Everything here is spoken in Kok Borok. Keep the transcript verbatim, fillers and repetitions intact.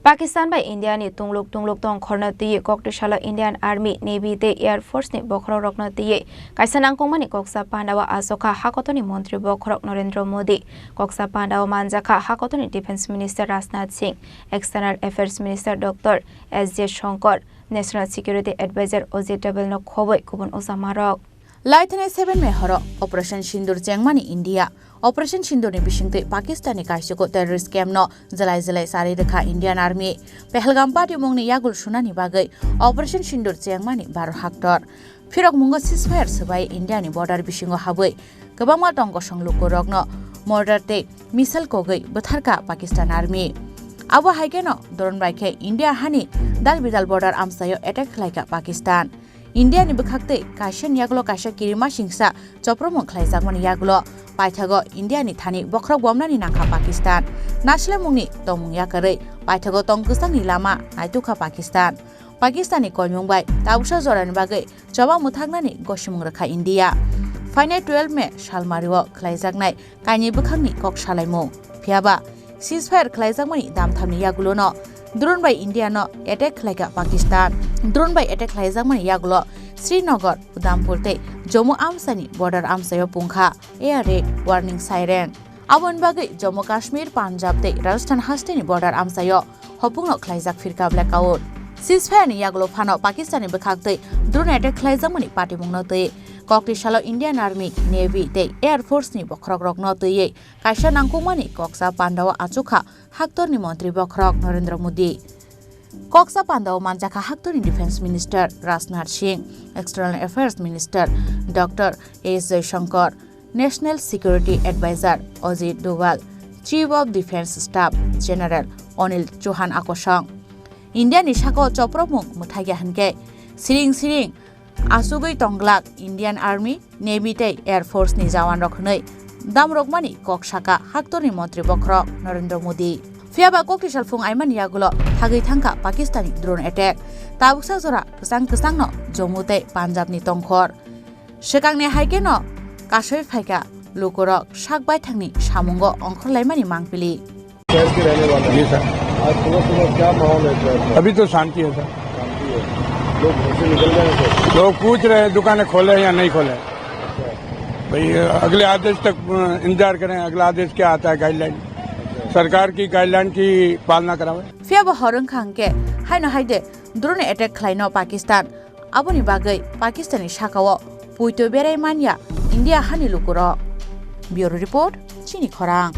Pakistan bai India ni tungluk tungluk tongkhorno twiwi koktwisalo Indian Army, Navy tei Air Force ni bokhorok rokno twiwi kaisa nangkukmani koksa pandao achukha hakotorni montri bokhorok Narendra Modi, koksa pandao manjakha hakotorni Defence Minister Rajnath Singh, External Affairs Minister Doctor S J Shankar, National Security Advisor Ajit Doval no khobwi kubun ujamarok. Laithani seven May horo Operation Sindoor chengmani India. Operation Sindoor ni bisingtwi Pakistan ni kaisiko terrorist camp no jwlai jwlai charwi rwkha Indian Army. Pahalgam patimungni yagul sunani bagwi Operation Sindoor chengmani Bharot haktor. Phirok mungo ceasefire swbai India ni border bisingo habwi kwbangma tong kosong lukurokno mortar tei missile kogwi bwtharkha Pakistan Army. Abo hai kheno drone bai khe India hani dal bidal border amchaio attack khlaikha Pakistan. India ni bwkhaktwi kaisa ni yagulo kaisa kirima singsa chopromung khlaijakmani yagulo paithago India ni thani bokhorok bomnani nangkha Pakistan. Naslemungni tongmung yakarwi paithago tong kwchangni lama naitukha Pakistan. Pakistan ni koimung bai tabuksa jorani bagwi choba mwthaknani gosimung rwkha India. Phainai twelve May salmario khlaijaknai kainwi bwkhakni kok salaimung. Phiyaba ceasefire khlaijakmani damthamni yagulono drone bai India no attack khlaikha Pakistan. Drone bai attack khlaijakmani yagulo Srinagar, Udhampur tei Jammu amchaini border amchaio pungkha air raid warning siren. Aboni bagwi Jammu Kashmir, Punjab tei Rajasthan hasteni border amchaio hopungno khlaijak phirkha blackout. Ceasefire ni yagulo phano Pakistan ni bwkhaktwi drone attack khlaijakmani patimungno twi koktwisalo Indian Army, Navy tei Air Force ni bokhorok rokno twiwi kaisa nangkukmani koksa pandao achukha haktorni montri bokhorok Narendra Modi. Koksa pandao manjakha haktorni Defence Minister Rajnath Singh, External Affairs Minister Doctor S Jaishankar, National Security Advisor Ajit Doval, Chief of Defence Staff General Anil Chauhan akosong. India ni sakao chopropmung mwthakya hinkhe siring siring achugwi tongglak Indian Army, Navy tei Air Force ni jawan rok hwnwi damrokmani kok saka haktorni montri bokhorok Narendra Modi. Phiyaba kokti salphung aimani yagulo thagwi thangkha Pakistani drone attack. Tabuksa jora kwchang kwchangno Jammu tei Punjab ni tongkhor. Swkangni hai kheno kasui phaikha lukurok sak baithangni samungo ongkhorlaimani mangpili. शहर के रहने वाले हैं। जी सर। आज सुबह सुबह क्या माहौल है शहर का? अभी तो शांति है सर। शांति है। लोग घर से निकल गए हैं सर? लोग पूछ रहे हैं दुकानें खोले या नहीं खोले। अच्छा। भाई, अगले आदेश तक, अ, इंतजार करें, अगला आदेश क्या आता है गाइडलाइन। अच्छा। सरकार की गाइडलाइन की पालना करावें। Phiyaba hor wngkha hwnkhe haino haide drone attack khlaino Pakistan. Aboni bagwi Pakistani sakao puito berai manya India hani lukurok. Bureau Report, Chini Khorang.